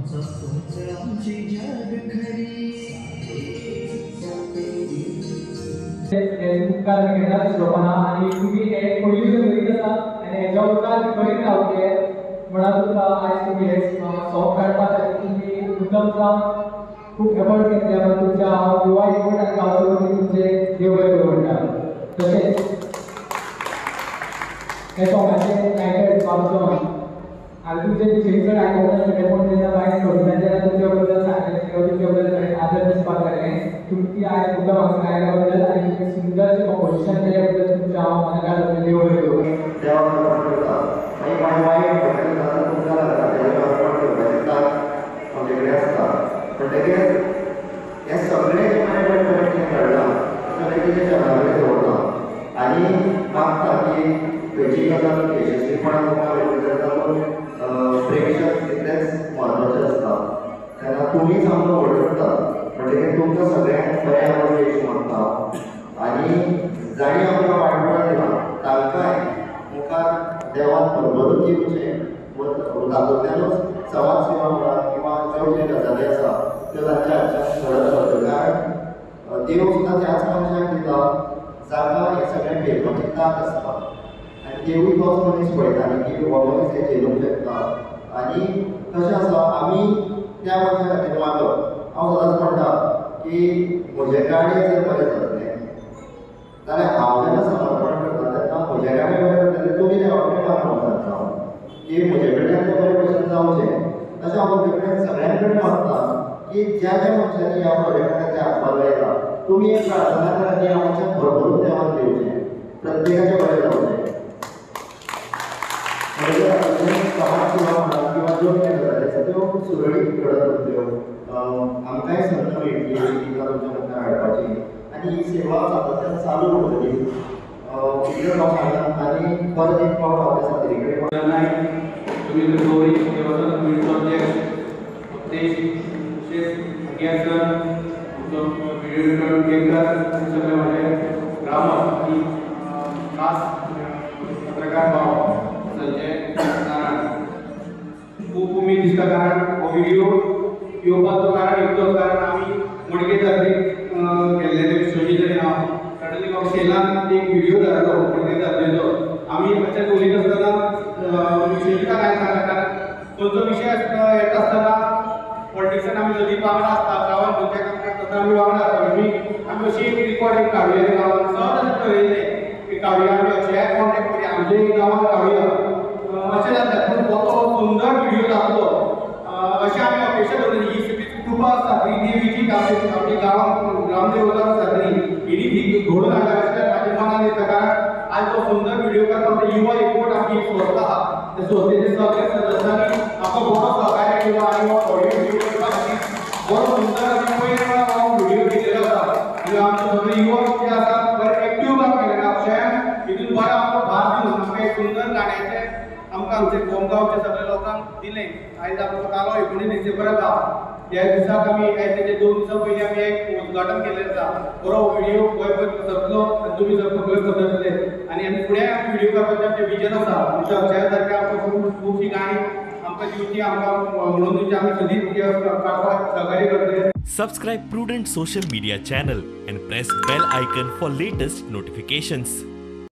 आमची जग खरी. उपकार केन्नाच विसरपा आनी तुमी हे पयलीं करीत आसा आनी हेज्या उपकार करीत रावचे म्हणून तुमकां आयज तुमी हे सॉंग काडपा खातीर तुमी मुद्दम जावन खूब एफर्ट घेतले म्हणून तुमच्या हांव युवा एकवट आनी गांवचे वतीन तुमचें देव बरें करूं म्हणटा. तशेंच हे सॉंगाचे टायटल बाब जॉन हांवें तुमचे विशयी चड आयकूंक नासलें पूण जेन्ना भायर सोदता तेन्ना तुमच्या बद्दल सांगलें किंवा तुमच्या बद्दल आदर दिसपाक लागलें. तुमची आयज मुद्दम हांगासर आयल्या बद्दल आनी तुमी सुंदरशें कंपोजिशन केल्या बद्दल तुमचें हांव मनाकाळजांतल्यान देव बरें करूं. देवाक अर्पण करता मागीर मागीर वायट घडटा जाल्यार तुमकां लागता तेजेर अर्पण करपाचें ताक आमचे कडेन आसता. म्हणटकीर हें सगळें जें मागीर वायट कितें घडलां सगळें तेच्या चरणा कडेन दवरता आनी मागता की खंयची गजाल यशस्वीपणान मुखार वयतली जाल्यार तातूंत प्रेक्षक तितलेच म्हत्वाचे आसता. तेन्ना तुमीच आमकां व्हड करतात म्हणटकीर तुमकां सगळ्यांक बरें आरोग्य यश मागता आनी जांणी आमकां वाटपण दिलां तांकांय मुखार देवान भरभरून दिवचें. तातूंतल्यानूच समाज सेवा म्हणा किंवा ज्यो कितें गजाली आसा त्यो तांच्या हातच्यान घडत रावच्यो. कारण देव सुद्दां त्याच मनशाक दिता जाका हें सगळें पेलपाची तांक आसता आनी देवूय तोच मनीस पळयता न्ही की हो मनीस हें झेलूंक शकता. आनी कशें आसा आमी त्या मनशा खातीर मागप. हांव सदांच म्हणटा की म्हजें गाणें जर बरें जातलें जाल्यार हांव जेन्ना समर्पण करता तेन्ना म्हजें गाणें बरें जातलें जाल्यार तुमी देवा कडेन मागूंक जाता की म्हजे कडल्यान तें बरे भशेन जावचें. तशें हांव तुमचे कडेन सगळ्यां कडेन मागता की ज्या ज्या मनशांनी ह्या प्रोजेक्टा खातीर हातभार लायला तुमी एक प्रार्थना करा की ह्या मनशाक भरभरून देवान दिवचें, प्रत्येकाचें बरें जावचें. समाज सेवा म्हणा किंवा ज्यो कितें गजाली आसा त्यो सुरळीत घडत उरल्यो, आमकांय संद मेळटली तिका तुमच्या मुखार हाडपाची आनी ही सेवा सातत्यान चालू उरतली इतलें हांव सांगता. आनी परत एक फावट हांव त्या सातेरी कडेन तुमी गौरी देवस्थान कमिटीचो अध्यक्ष अवतेश तशेंच अग्या सर आमचो व्हिडियो केरकर आनी सगळे म्हजे ग्रामस्थ आनी खास पत्रकार भाव संजय नारायण. खूब उमेद दिसता कारण हो व्हिडियो येवपाचो कारण एकलोच कारण आमी मडके जात्रेक गेल्ले विश्वजीत आनी हांव सडनली म्हाका शेलान एक व्हिडियो धाडलो मडके जात्रेचो. आमी अशेंच उलयत आसतना विश्वजिताक हांवें सांगलें कारण खंयचो विशय येता आसतना पॉलिटिक्सान आमी सदीं वांगडा आसता गांवांत खंयच्या काम करता आमी वांगडा आसता. आमी अशी एक रिकॉर्ड एक काडुया गांवांत सहज अशें ठरयलें की काडुया आमी अक्षयाक कॉन्टेक्ट करुया आमच्या एक गांवांत काडुया अशें जातलें. पूण हो सुंदर व्हिडियो जातलो अशें आमी अपेक्षा दवरली. ही सगळी कृपा साजरी देवीची आमच्या गांवांत ग्रामदेवता साजरी हिणी ही घडोवन हाडल्या अशें म्हाज्या मनान दिसता. कारण आज जो सुंदर व्हिडियो करता युवा एकवट आमची एक संस्था आसा त्या संस्थेचे सगळे सदस्यांनी आमकां बरो सहकार्य केलो आनी हो ऑडियो व्हिडियो करपा खातीर बरो सुंदर आनी पयल्या वेळार हो व्हिडियो केलेलो आसा. आनी आमचे सगळे युवक जे आसा बरे एक्टीव काम केलें अक्षयान हितून बरो आमकां भार दिवन आमकां एक सुंदर गाण्याचें आमकां आमचे कोमगांवच्या सगळ्या लोकांक दिलें. आयज आमचो कालो 19 डिसेंबराक आसा त्या दिसाक आमी आयज तेजे 2 दिसां पयलीं आमी एक उद्घाटन केल्लें आसा. बरो व्हिडियो गोंयभर पसरतलो आनी तुमी सगळे पसरतले आनी आमी फुडें आमी व्हिडियो करपाचें आमचें विजन आसा. आमच्या अक्षया सारकें आमकां खूब खुबशीं गाणीं आमकां दिवची आमकां म्हणून दिवची आमी सदींच काडपाक सहकार्य करतले. Subscribe Prudent Social Media channel and press bell icon for latest notifications.